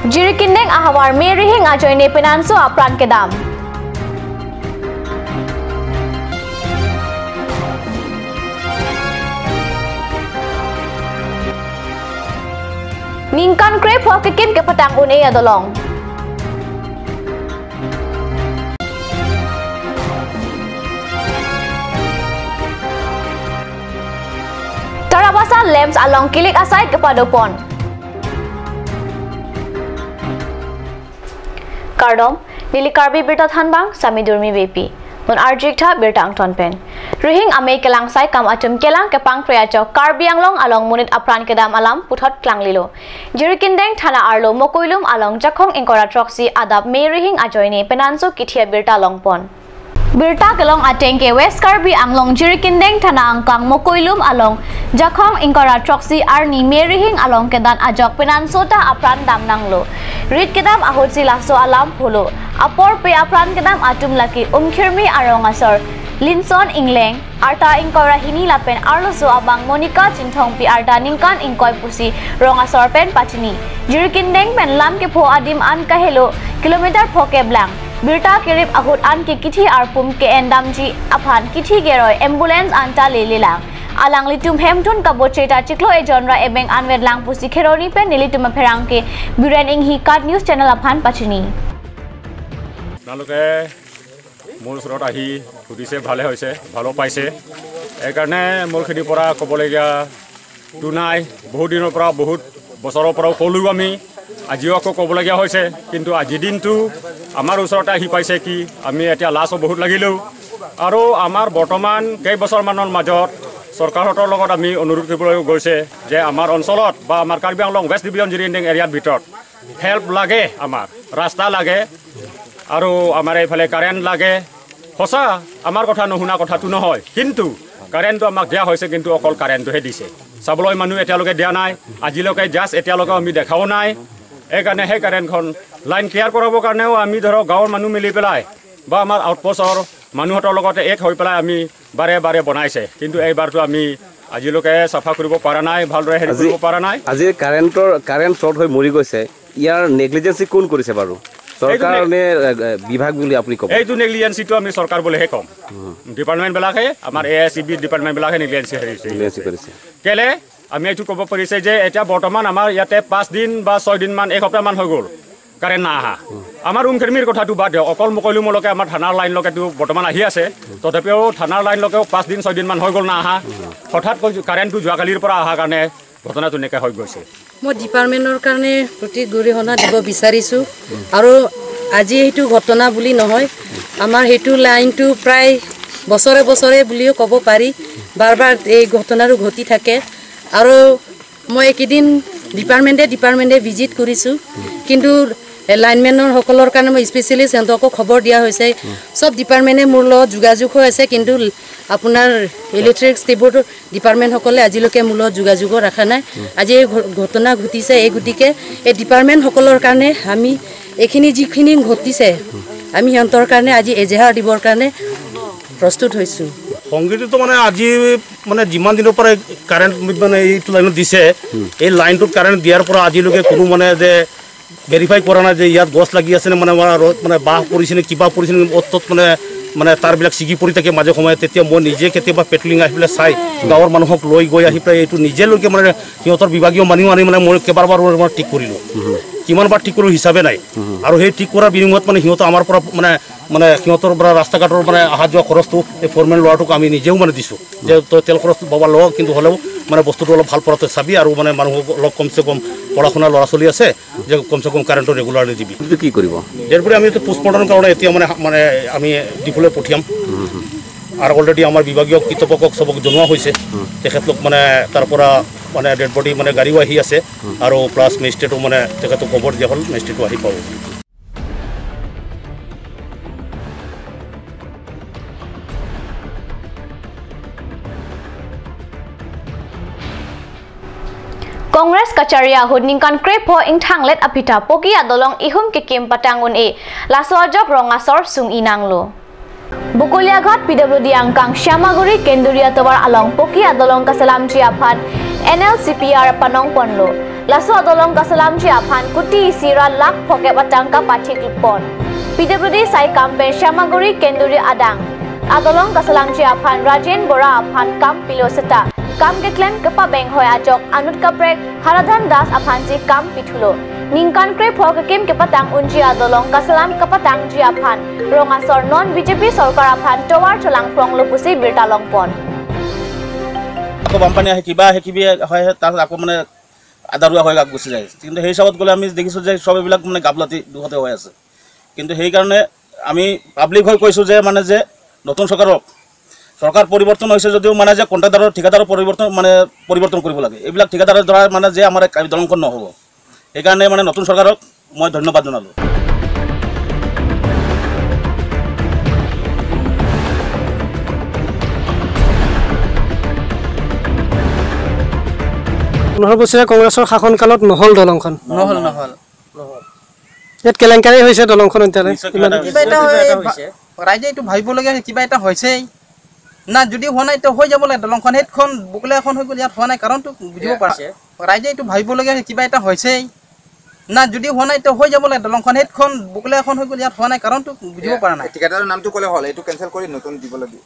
Jirikindeng ahawar merihing ajoine penanso apran kedam. Ningkan krep ho kekim ke petang une adolong. Tarabasa lems along kilik asai kepada pon. Kardom nili karbi birta thanbang sami durmi bepi mon arjik tha birta angton pen rihing ame kelang sai kam atum kelang kepang kreya cho karbi anglong along munit apran kedam alam puthot klang lilo jirikindeng thana arlo mokoilum along jakhong ingkora troxi adap me rihing ajoine penanso kithia birta long pon Birta kelong atengke West Karbi Anglong Jirikindeng thana angkang mokoilum along jakhong ingkora troxi arni merihing along kedan ajok penansota apran dam nanglo rit kedam ahoji laso alam pholo apor pe apran kedam atum laki umkhirmi arong asor Linson Ingleng arta ingkora hini lapen arlo zo abang Monica Chinthong pi arta ningkan ingkoi pusi rong asor pen pachini Jirikindeng pen lam ke pho adim an kahelo kilometer phoke blang Birta kerip ahut an ke kithi arpum ke endamji aphan kithi geroi ambulance anta lelilang alang litum hemthun kabocheta chiklo e genre ebeng anwed lang pusi kheroni pe nilitum pherang ke buren ing hi kat news channel aphan pachini আপোনালোকে মোৰ ওচৰত আহি সুধিছে ভালে হৈছে ভালো পাইছে এইকাৰণে মোৰ খেতিৰ পৰা ক'বলগীয়া তো নাই বহুত দিনৰ পৰা বহুত বছৰৰ পৰাও ক'লোঁ আমি আজিও আকৌ ক'বলগীয়া হৈছে কিন্তু আজিৰ দিনটো আমাৰ ওচৰতে আহি পাইছে কি আমি এতিয়া লাজো বহুত লাগিলোঁ আৰু আমাৰ বৰ্তমান কেইবছৰমানৰ মাজত চৰকাৰহঁতৰ লগত আমি অনুৰোধ কৰিবলৈ গৈছে যে আমাৰ অঞ্চলত বা আমাৰ কাৰ্বি আংলং ৱেষ্ট ডিভিজন জিৰিকিনডেং এৰিয়াৰ ভিতৰত হেল্প লাগে আমাৰ ৰাস্তা লাগে আৰু আমাৰ এইফালে কাৰেণ্ট লাগে সঁচা আমাৰ কথা নুশুনা কথাটো নহয় কিন্তু কাৰেণ্টটো আমাক দিয়া হৈছে কিন্তু অকল কাৰেণ্টটোহে দিছে চাবলৈ মানুহ এতিয়ালৈকে দিয়া নাই আজিলৈকে জাষ্ট এতিয়ালৈকে আমি দেখাও নাই এইকাৰণে সেই কাৰেণ্টখন লাইন ক্লিয়াৰ কৰাবৰ কাৰণেও আমি ধৰক গাঁৱৰ মানুহ মিলি পেলাই বা আমাৰ আউটপোষ্টৰ মানুহহঁতৰ লগতে এক হৈ পেলাই আমি বাৰে বাৰে বনাইছে কিন্তু এইবাৰটো আমি আজিলৈকে চাফা কৰিব পৰা নাই ভালদৰে হেৰি কৰিব পৰা নাই আজি কাৰেণ্ট শ্বৰ্ট হৈ মৰি গৈছে ইয়াৰ নেগলিজেঞ্চি কোন কৰিছে বাৰু চৰকাৰ নে বিভাগ বুলি আপুনি ক'ব এইটো নেগলিজেঞ্চিটো আমি চৰকাৰ বুলিহে ক'ম ডিপাৰ্টমেণ্টবিলাকে আমাৰ এ এছ ই বি ডিপাৰ্টমেণ্টবিলাকে নেগলিজেঞ্চি কৰিছে কেলে আমি এইটো ক'ব পাৰিছে যে এতিয়া বৰ্তমান আমাৰ ইয়াতে 5 দিন বা 6 দিনমান এক সপ্তাহমান হৈ গ'ল কাৰেণ্ট না আহা আমাৰ উমখেৰমিৰ কথাটো বাদ দিয়ক অকল মোকৈলুমলৈকে আমাৰ থানাৰ লাইনলৈকেতো বৰ্তমান আহি আছে তথাপিও থানাৰ লাইনলৈকেও 5 দিন 6 দিনমান হৈ গ'ল না আহা হঠাৎ কাৰেণ্টটো যোৱাকালিৰ পৰা অহাৰ কাৰণে ঘটনাটো এনেকৈ হৈ গৈছে মই ডিপাৰ্টমেণ্টৰ কাৰণে প্ৰতি গৰিহণা দিব বিচাৰিছোঁ আৰু আজি সেইটো ঘটনা বুলি নহয় আমাৰ সেইটো লাইনটো প্ৰায় বছৰে বছৰে বুলিও ক'ব পাৰি বাৰ বাৰ এই ঘটনাটো ঘটি থাকে আৰু মই এইকেইদিন ডিপাৰ্টমেণ্টে ভিজিট কৰিছোঁ কিন্তু লাইনমেনৰ সকলৰ কাৰণে মই স্পেচিয়েলি সিহঁতকো খবৰ দিয়া হৈছে চব ডিপাৰ্টমেণ্টে মোৰ লগত যোগাযোগ হৈ আছে কিন্তু আপোনাৰ ইলেক্ট্ৰিচিটি বোৰ্ডৰ ডিপাৰ্টমেণ্টসকলে আজিলৈকে মোৰ লগত যোগাযোগো ৰখা নাই আজি এই ঘটনা ঘটিছে এই গতিকে এই ডিপাৰ্টমেণ্টসকলৰ কাৰণে আমি এইখিনি যিখিনি ঘটিছে আমি সিহঁতৰ কাৰণে আজি এজেহাৰ দিবৰ কাৰণে প্ৰস্তুত হৈছোঁ সংগীতটো মানে আজি মানে যিমান দিনৰ পৰা কাৰেণ্ট মানে এইটো লাইনত দিছে এই লাইনটোত কাৰেণ্ট দিয়াৰ পৰা আজিলৈকে কোনো মানে যে ভেৰিফাই কৰা নাই যে ইয়াত গছ লাগি আছে নে মানে মানে বাঁহ পৰিছে নে কিবা পৰিছে নে অ'ত ত'ত মানে মানে তাঁৰবিলাক ছিগি পৰি থাকে মাজে সময়ে তেতিয়া মই নিজে কেতিয়াবা পেট্ৰলিং আহি পেলাই চাই গাঁৱৰ মানুহক লৈ গৈ আহি পেলাই এইটো নিজেলৈকে মানে সিহঁতৰ বিভাগীয় মানুহ আনি মানে মই কেইবাবাৰো মই ঠিক কৰিলোঁ কিমানবাৰ ঠিক কৰিলোঁ হিচাপে নাই আৰু সেই ঠিক কৰাৰ বিনিময়ত মানে সিহঁতৰ আমাৰ পৰা মানে মানে সিহঁতৰ পৰা ৰাস্তা ঘাটৰ মানে অহা যোৱা খৰচটো এই ফৰমেন ল'ৰাটোক আমি নিজেও মানে দিছোঁ যে তই তেল খৰচ বাবা ল কিন্তু হ'লেও মানে বস্তুটো অলপ ভাল পৰা তই চাবি আৰু মানে মানুহক অলপ কমচে কম পঢ়া শুনা ল'ৰা ছোৱালী আছে যে কমচে কম কাৰেণ্টটো ৰেগুলাৰলি দিবি কি কৰিব ইয়াৰ আমি পষ্টমৰ্টমৰ কাৰণে এতিয়া মানে মানে আমি দিবলৈ পঠিয়াম আৰু অলৰেডি আমাৰ বিভাগীয় কৰ্তৃপক্ষক চবক জনোৱা হৈছে তেখেতলোক মানে তাৰ পৰা মানে ডেড বডি মানে গাড়ীও আহি আছে আৰু প্লাছ মেজিষ্ট্ৰেটো মানে তেখেতক খবৰ দিয়া হ'ল মেজিষ্ট্ৰেটো আহি পাব Congress Kacharia hudningkan krep ho ing thanglet apita poki adolong ihum ke kem patangun e laso ajok ronga sor sung inanglo. Bukoliaghat PWD angkang Shyamaguri Kenduria Towar along Poki adolong kasalam ji aphan NLCPR panong ponlo laso adolong kasalam ji aphan kuti sira lakh phoke batangka pathik pon PWD sai kampen Shyamaguri Kenduri adang adolong kasalam ji aphan Rajen Bora aphan kam piloseta kam ke claim kapa beng hoy ajok anut kaprek Haradhan Das aphan ji kam pithulo ningkan kre phok kim ke patang unji adolong kasalam kapatang ji aphan Rongasor non BJP sarkar aphan towar cholang prong lupusi birtalong pon আকৌ বানপানী আহে কিবা আহে কিবি হয় তাৰ আকৌ মানে আদাৰুৱা হৈ গুচি যায় কিন্তু সেই হিচাপত গ'লে আমি দেখিছোঁ যে চব এইবিলাক মানে গাফলাতি দুখতে হৈ আছে কিন্তু সেইকাৰণে আমি পাব্লিক হৈ কৈছোঁ যে মানে যে নতুন চৰকাৰক চৰকাৰ পৰিৱৰ্তন হৈছে যদিও মানে যে কণ্ট্ৰাক্টাৰৰ ঠিকাদাৰৰ পৰিৱৰ্তন মানে পৰিৱৰ্তন কৰিব লাগে এইবিলাক ঠিকাদাৰৰ দ্বাৰা মানে যে আমাৰ দলংখন নহ'ব সেইকাৰণে মানে নতুন চৰকাৰক মই ধন্যবাদ জনালোঁ। 15 বছৰীয়া কংগ্ৰেছৰ শাসনকালত নহ'ল দলংখন নহ'ল নহ'ল ইয়াত কেলেংকাৰী হৈছে দলংখন এতিয়ালৈ কিবা এটা হৈছে ৰাইজে এইটো ভাবিবলগীয়া কিবা এটা হৈছেই না যদি হোৱা নাই তো হৈ যাব লাগে দলংখন সেইখন বকলা এখন হৈ গ'ল ইয়াত হোৱা নাই কাৰণটো বুজিব পাৰিছে ৰাইজে এইটো ভাবিবলগীয়া কিবা এটা হৈছেই না যদি হোৱা নাই তো হৈ যাব লাগে দলংখন সেইখন বকলা এখন হৈ গ'ল ইয়াত হোৱা নাই কাৰণটো বুজিব পৰা নাই। ঠিকাদাৰৰ নামটো ক'লে হ'ল এইটো কেনচেল কৰি নতুন দিব লাগিব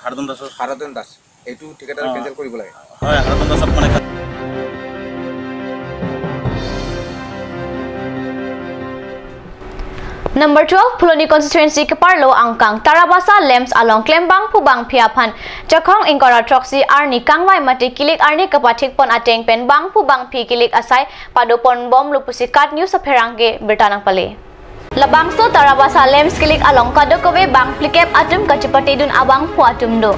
হাৰদন দাসৰ হাৰদন দাস এইটো ঠিকাদাৰ কেনচেল কৰিব লাগে হয় হাৰদন দাসক মানে Number 12 Phuloni constituency ke parlo angkang Tarabasa Lems along Klembang Phubang Phiaphan Jakhong ingkora troxy arni kangwai mati kilik arni kapathik pon ateng pen bang phubang phi kilik asai padopon bom lupusi kat news pherangge birtanang pale Labangso Tarabasa Lems kilik along kadokowe bang plikep atum kachipati dun abang phuatum do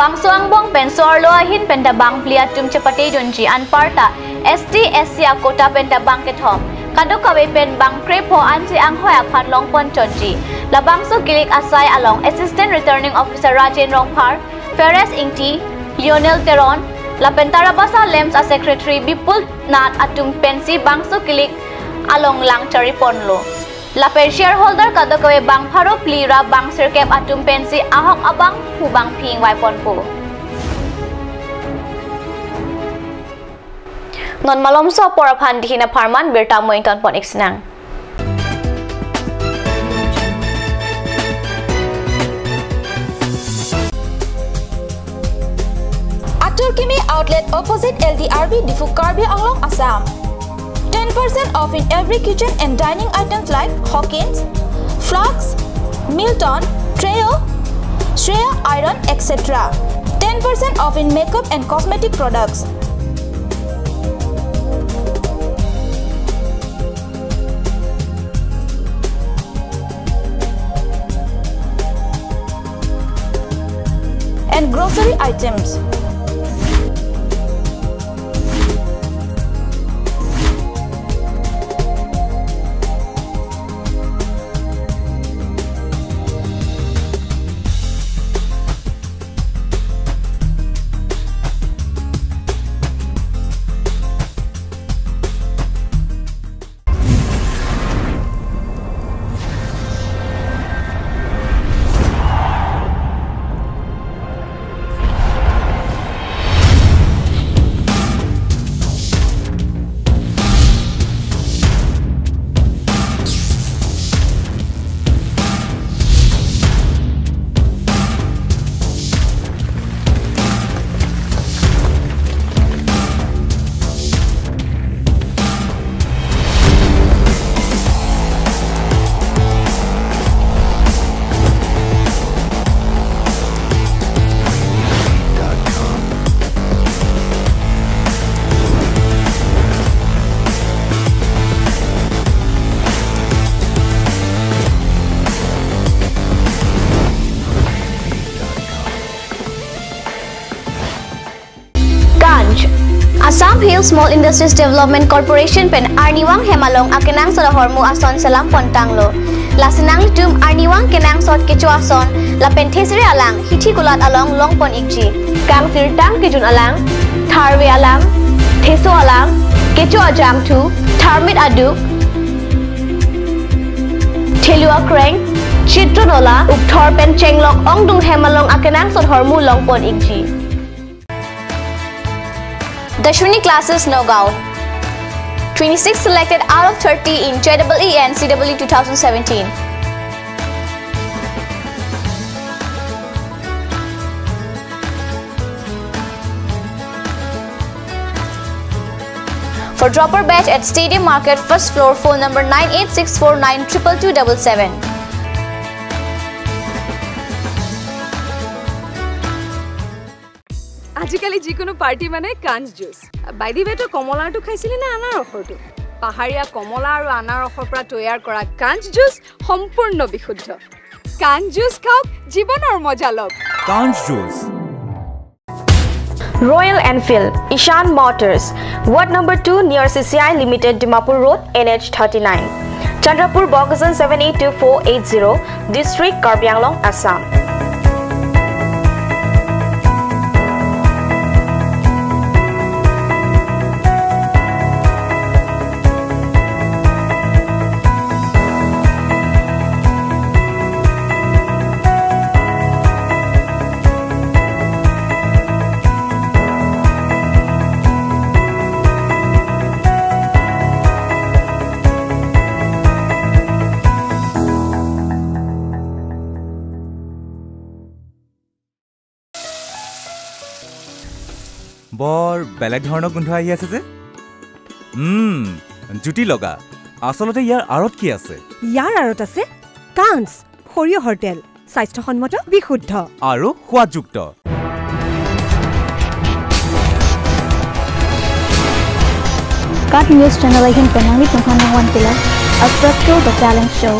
Bangso angbong pen sorlo ahin penta bang pliatum chapati dun ji anparta ST SC akota penta bang ke thom kadokawe pen bang krepo anji ang hoya phan long pon chonji Labangso kilik asai along Assistant Returning Officer Rajen Rongphar Ferres Ingti Lionel Teron Lapen Tarabasa Lems a Secretary Bipul Nath atum pensi bangso kilik along lang chari ponlo Lapen shareholder kadokawe bang pharo plira bang sirkep atum pensi ahok abang phubang phing wai ponpo Non malom so poraphan dihina farman birta mointon pon iksinang Atul Kimi outlet opposite LDRB Diphu Karbi Anglong Assam 10% off in every kitchen and dining items like Hawkins, Flux, Milton, Treo, Shreya Iron, etc. 10% off in makeup and cosmetic products. And grocery items. Assam Hill Small Industries Development Corporation pen Arniwang Hemalong akenang sala hormu ason salam pontanglo lasinang tum Arniwang kenang sot kecho ason lapen thesre alang hithi kulat along long pon ikji kang sirtang kejun alang tharwe alang theso alang kecho ajam thu tharmit adu thelua kreng Chitronola Upthor pen Chenglok Ongdung Hemalong Akenang Sodhormu Longpon Ikji. Dashwini classes Nagaon. 26 selected out of 30 in JEE and CEE 2017. For dropper batch at Stadium Market, first floor, phone number 9864922277. আজিকালি যিকোনো party মানে কাঞ্চ juice. By the ৱে, তই কমলাৰটো খাইছিলি নে আনাৰসৰটো? পাহাৰীয়া কমলা আৰু আনাৰসৰ পৰা তৈয়াৰ কৰা কাঞ্চ জুচ সম্পূৰ্ণ বিশুদ্ধ। কাঞ্চ জুচ খাওক, জীৱনৰ মজা লওক। কাঞ্চ juice. Royal Enfield, Ishan Motors, Ward number 2 near CCI Limited, Dimapur Road, NH 39, Chandrapur, Bokajan 782480, District Karbi Anglong, Assam. বৰ বেলেগ ধৰণৰ গোন্ধ আহি আছে যে। জুতি লগা। আচলতে ইয়াৰ আঁৰত কি আছে? ইয়াৰ আঁৰত আছে কাঞ্চ সৰিয়হৰ তেল, স্বাস্থ্যসন্মত, বিশুদ্ধ আৰু সোৱাদযুক্ত। Cut News Channel Ahin Penangi Tunghana Wantila, Abstracto the Talent Show.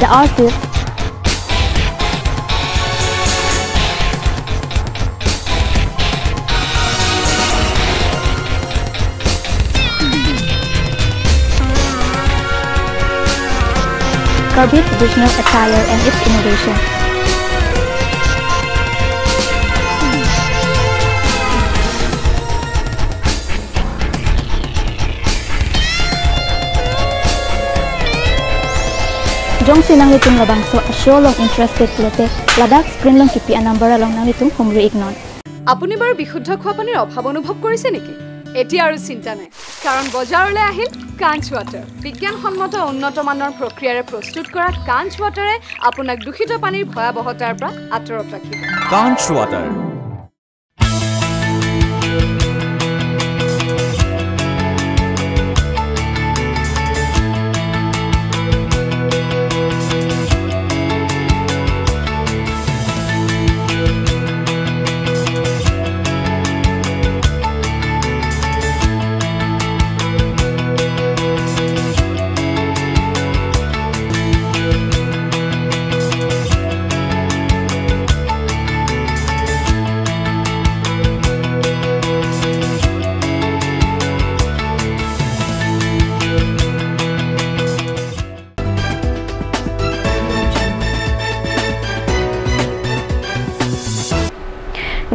The artist Karbi traditional attire and its innovation. Jong sinang litung labangso asyo long interested lote Ladakh screen long kipi anambara long nang litung humri ignon. আপুনি বাৰু বিশুদ্ধ খোৱা পানীৰ অভাৱ অনুভৱ কৰিছে নেকি? এতিয়া আৰু চিন্তা নাই, কাৰণ বজাৰলৈ আহিল কাঞ্চ ৱাটাৰ। বিজ্ঞানসন্মত উন্নত মানৰ প্ৰক্ৰিয়াৰে প্ৰস্তুত কৰা কাঞ্চ ৱাটাৰে আপোনাক দূষিত পানীৰ ভয়াৱহতাৰ পৰা আঁতৰত ৰাখিব। কাঞ্চ water.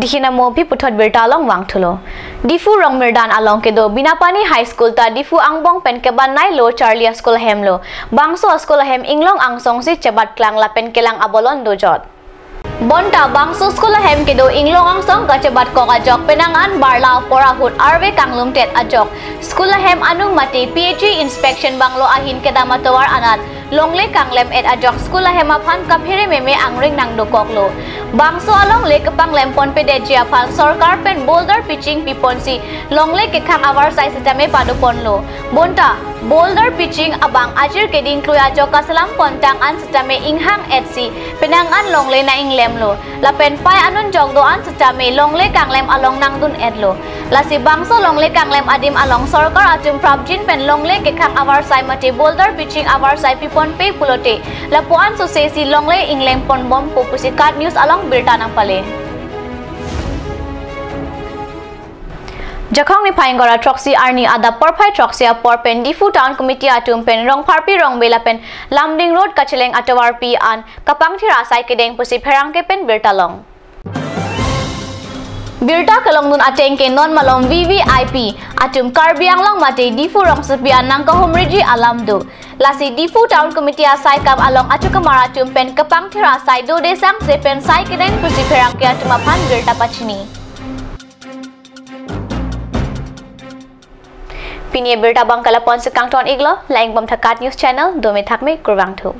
Dihina mopi puthot birtalong wangthulo. Difu rong mirdan along kedo Binapani High School ta Difu angbong pen keban nai lo Charlie School hemlo. Bangso School hem inglong angsong si chebat klang la pen kelang abolon dojot. Bonta bangso School hem kedo inglong angsong gachebat kok ajok penangan barla pora hut arwe kanglum tet ajok. School hem anung mati PHE inspection banglo ahin kedamatowar anat. Longle kanglem et ajok school hem aphan kaphere meme angring nang dokoklo. Bangso along le kepang lempon pede jiaphan sarkar pen boulder pitching piponsi longle kekhang awar sai sitame paduponlo. Bonta boulder pitching abang ajir keding kluya joka salam pontang an sitame inghang etsi penang an longle na inglemlo. Lapen pai anun jogdo an sitame longle kanglem along nangdun etlo. Lasi bangso longle kanglem adim along sarkar atum prabjin pen longle kekhang awar sai mate boulder pitching awar sai pipon pe pulote. Lapuan so sesi longle inglem pon bom popusi kat news along birtanang pale. Jakhong ni phaingora troxy arni ada porphai troxy a por pen Difu town committee atum pen rong pharpi rong bela pen Lamding road kacheleng atawar pi an kapang thira sai kedeng pusi pherang ke pen birtalong. Birta kalong nun ateng ke non malong VVIP atum Karbi Anglong mate Difu rong supia nang ka humriji alam do. Lasi Difu town committee asai kam along achukamara atum pen kapang thira sai do desang se pen sai kedeng pusi pherang ke atum aphan birta pachini. Pinie birta bangkala pon sekang ton iglo laing bom thakat news channel dome thakme kurwang thu.